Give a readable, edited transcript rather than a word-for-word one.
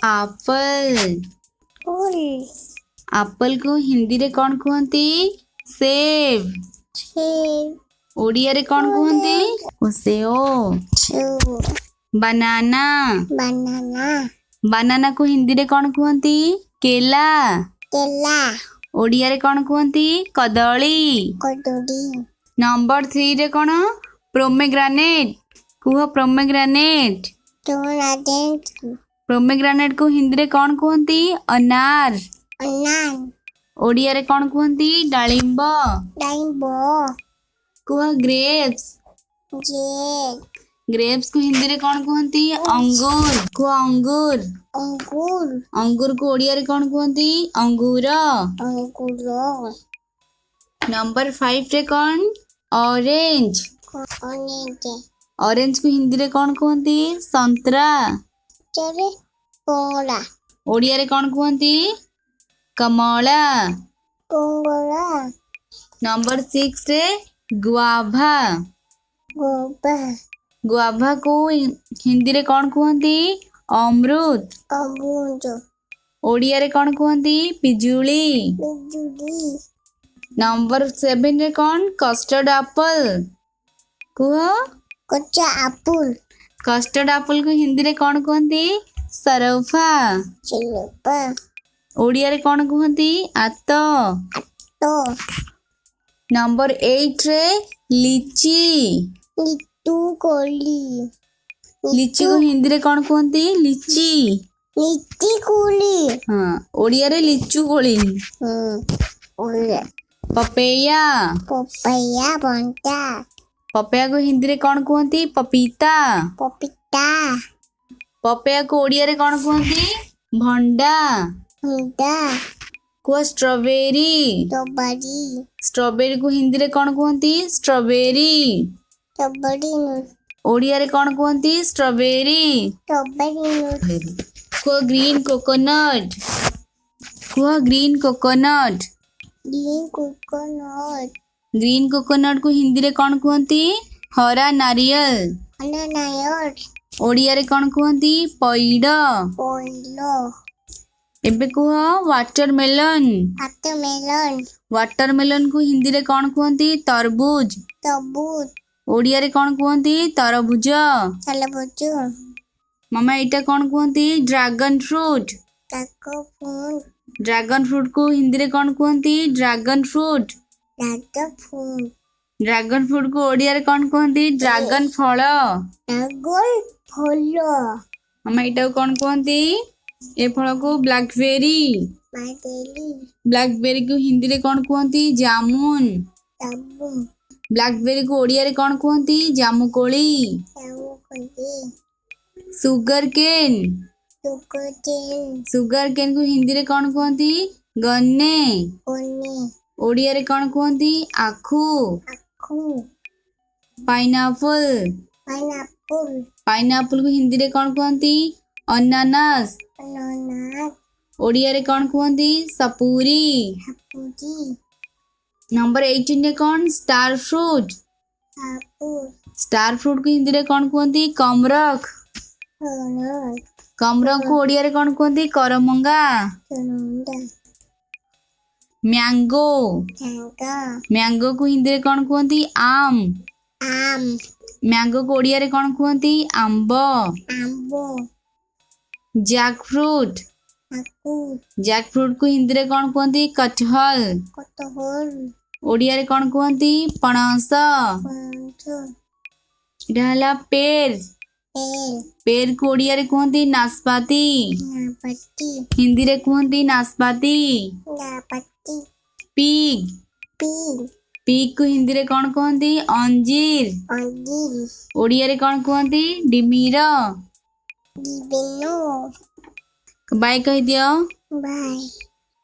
Apple. ଫୁଲ। ଆପଲକୁ ହିନ୍ଦୀରେ କ'ଣ କୁହନ୍ତି? ସେବ୍। ସେବ। ଓଡ଼ିଆରେ କ'ଣ କୁହନ୍ତି? ସେଓ। ସେଓ। ବାନାନା। ବାନାନା। ବାନାନାକୁ ହିନ୍ଦୀରେ କ'ଣ କୁହନ୍ତି? କେଲା। କେଲା। ଓଡ଼ିଆରେ କ'ଣ କୁହନ୍ତି? କଦଳୀ। କଦଳୀ। ନମ୍ବର 3ରେ କ'ଣ? ପ୍ରୋମେଗ୍ରାନେଟ୍। କୁହ, ପ୍ରୋମେଗ୍ରାନେଟ୍। ଟୋନାଡେଣ୍ଟ। ପ୍ରୋମେଗ୍ରାନେଟ୍କୁ ହିନ୍ଦୀରେ କ'ଣ କୁହନ୍ତି? ଅନାର। ଅନାନ। ଓଡ଼ିଆରେ କ'ଣ କୁହନ୍ତି? ଡାଳିମ୍ବ। ଡାଳିମ୍ବ। କୁହ, ଗ୍ରେପ୍ସ। ଜେ ଗ୍ରେପ୍ସକୁ ହିନ୍ଦୀରେ କ'ଣ କୁହନ୍ତି? ଅଙ୍ଗୁର। କୁହ, ଅଙ୍ଗୁର। ଅଙ୍ଗୁର। ଅଙ୍ଗୁରକୁ ଓଡ଼ିଆରେ କ'ଣ କୁହନ୍ତି? ଅଙ୍ଗୁର। ଅଙ୍ଗୁର। ନମ୍ବର 5ରେ କ'ଣ? ଅରେଞ୍ଜ। ଅନେକ। ଅରେଞ୍ଜକୁ ହିନ୍ଦୀରେ କ'ଣ କୁହନ୍ତି? ସନ୍ତରା। ଚରେ ପୋଳା। ଓଡ଼ିଆରେ କ'ଣ କୁହନ୍ତି? କମଳା। କଙ୍ଗଳା। Number 6ରେ guava. ଗୋବା। ଗୁଆଭାକୁ ହିନ୍ଦୀରେ କ'ଣ କୁହନ୍ତି? ଅମୃତ। ଅମୃତ। ଓଡ଼ିଆରେ କ'ଣ କୁହନ୍ତି? ପିଜୁଳି। ପିଜୁଳି। ନମ୍ବର 7ରେ କ'ଣ? Custard Apple. କୁହ। କଞ୍ଚା ଆପୁଲ। କଷ୍ଟର୍ଡ ଆପଲକୁ ହିନ୍ଦୀରେ କ'ଣ କୁହନ୍ତି? ସରଫା। ଚିଲପା। ଓଡ଼ିଆରେ କ'ଣ କୁହନ୍ତି? ଆତ। ତ। ନମ୍ବର 8ରେ ଲିଚି। ଲିଟୁ କୋଳି। ଲିଚିକୁ ହିନ୍ଦୀରେ କ'ଣ କୁହନ୍ତି? ଲିଚି। ଲିଚି କୋଳି। ହଁ, ଓଡ଼ିଆରେ ଲିଚୁ କୋଳି। ଓଲେ। ପପେୟା। ପପେୟା ବଣ୍ଟା। ପପେୟାକୁ ହିନ୍ଦୀରେ କ'ଣ କୁହନ୍ତି? ପପିତା। ପପିତା। ପପେୟାକୁ ଓଡ଼ିଆରେ କ'ଣ କୁହନ୍ତି? ଭଣ୍ଡା। ହୁଣ୍ଡା। କୁହ, ଷ୍ଟ୍ରବେରୀ। ଷ୍ଟ୍ରବେରୀ। ଷ୍ଟ୍ରବେରୀକୁ ହିନ୍ଦୀରେ କ'ଣ କୁହନ୍ତି? ଷ୍ଟ୍ରବେରୀ। ଷ୍ଟ୍ରବେରୀ। ଓଡ଼ିଆରେ କ'ଣ କୁହନ୍ତି? ଷ୍ଟ୍ରବେରୀ। ଷ୍ଟ୍ରବେରୀ। କୁହ, ଗ୍ରୀନ୍ କୋକୋନଟ୍। କୁହ, green coconut. Green coconut. Green କୋକୋନଟ୍କୁ ହିନ୍ଦୀରେ କ'ଣ କୁହନ୍ତି? ହରା ନାରିୟଲ। ଅନାନାୟର। ଓଡ଼ିଆରେ କ'ଣ କୁହନ୍ତି? ପଇଡ଼। ପଇଲ। ଏବେ କୁହ, ୱାଟରମେଲନ୍। ୱାଟରମେଲନ୍। ୱାଟରମେଲନ୍କୁ ହିନ୍ଦୀରେ କ'ଣ କୁହନ୍ତି? ତରବୁଜ। ତରବୁଜ। ଓଡ଼ିଆରେ କ'ଣ କୁହନ୍ତି? ତରଭୁଜ। ତରଭୁଜ। ମାମା, ଏଇଟା କ'ଣ କୁହନ୍ତି? Dragon fruit. ତାକ ଫୁନ୍। ଡ୍ରାଗନ୍ ଫ୍ରୁଟ୍କୁ ହିନ୍ଦୀରେ କ'ଣ କୁହନ୍ତି? Dragon fruit. ରାଗ ଫୁନ୍। ଡ୍ରାଗନ୍ ଫ୍ରୁଟ୍କୁ ଓଡ଼ିଆରେ କ'ଣ କୁହନ୍ତି? ଡ୍ରାଗନ୍ ଫଳ। ଡ୍ରାଗନ ଫଳ। ମାମା, ଏଇଟାକୁ କ'ଣ କୁହନ୍ତି? ଏ ଫଳକୁ ବ୍ଲାକବେରୀ। ମାଦେଲି। ବ୍ଲାକବେରୀକୁ ହିନ୍ଦୀରେ କ'ଣ କୁହନ୍ତି? ଜାମୁନ। ଜାମୁ। ବ୍ଲାକବେରୀକୁ ଓଡ଼ିଆରେ କ'ଣ କୁହନ୍ତି? ଜାମୁକୋଳି। ଜାମୁ କୋଳି। Sugar cane. ସୁଗର। ସୁଗର କେନ୍କୁ ହିନ୍ଦୀରେ କ'ଣ କୁହନ୍ତି? ଗନ୍ନେ। କୋନି। ଓଡ଼ିଆରେ କ'ଣ କୁହନ୍ତି? ଆଖୁ। ଆଖୁ। ପାଇନାପଲ। ପାଇନାପଲ। ପାଇନାପଲକୁ ହିନ୍ଦୀରେ କ'ଣ କୁହନ୍ତି? ଅନାନାସ। ଅନାନାସ। ଓଡ଼ିଆରେ କ'ଣ କୁହନ୍ତି? ସପୁରୀ। ହାପୁଜି। ନମ୍ବର 18ରେ କ'ଣ? Star fruit. ହାପୁ। ଷ୍ଟାର ଫ୍ରୁଟ୍କୁ ହିନ୍ଦୀରେ କ'ଣ କୁହନ୍ତି? କମରଖ। କଣ। କମରଖକୁ ଓଡ଼ିଆରେ କ'ଣ କୁହନ୍ତି? କରମଙ୍ଗା। ଚୁନୁଣ୍ଡା। ମ୍ୟାଙ୍ଗୋ। ଝାଙ୍ଗ। ମ୍ୟାଙ୍ଗୋକୁ ହିନ୍ଦୀରେ କ'ଣ କୁହନ୍ତି? ଆମ୍। ଆମ୍। ମ୍ୟାଙ୍ଗୋକୁ ଓଡ଼ିଆରେ କ'ଣ କୁହନ୍ତି? ଆମ୍ବ। ଆମ୍ବ। Jack fruit. ଆକୁ। ଜ୍ୟାକ୍ ଫ୍ରୁଟ୍କୁ ହିନ୍ଦୀରେ କ'ଣ କୁହନ୍ତି? କଟହଲ। କଟହଲ। ଓଡ଼ିଆରେ କ'ଣ କୁହନ୍ତି? ପଣସ। ପଣସ। ଏଇଟା ହେଲା ପେର୍। ପେଲ୍। ପେର୍କୁ ଓଡ଼ିଆରେ କୁହନ୍ତି ନାସପାତି। ନାପତି। ହିନ୍ଦୀରେ କୁହନ୍ତି ନାସପାତି। ନାପତି। ପିଗ୍। ପିଗ୍। ପିଗ୍କୁ ହିନ୍ଦୀରେ କ'ଣ କୁହନ୍ତି? ଅଞ୍ଜିର। ଅଞ୍ଜିର। ଓଡ଼ିଆରେ କ'ଣ କୁହନ୍ତି? ଡିମିର। ଦିବେନୁ। ବାଏ କହିଦିଅ। ବାଏ।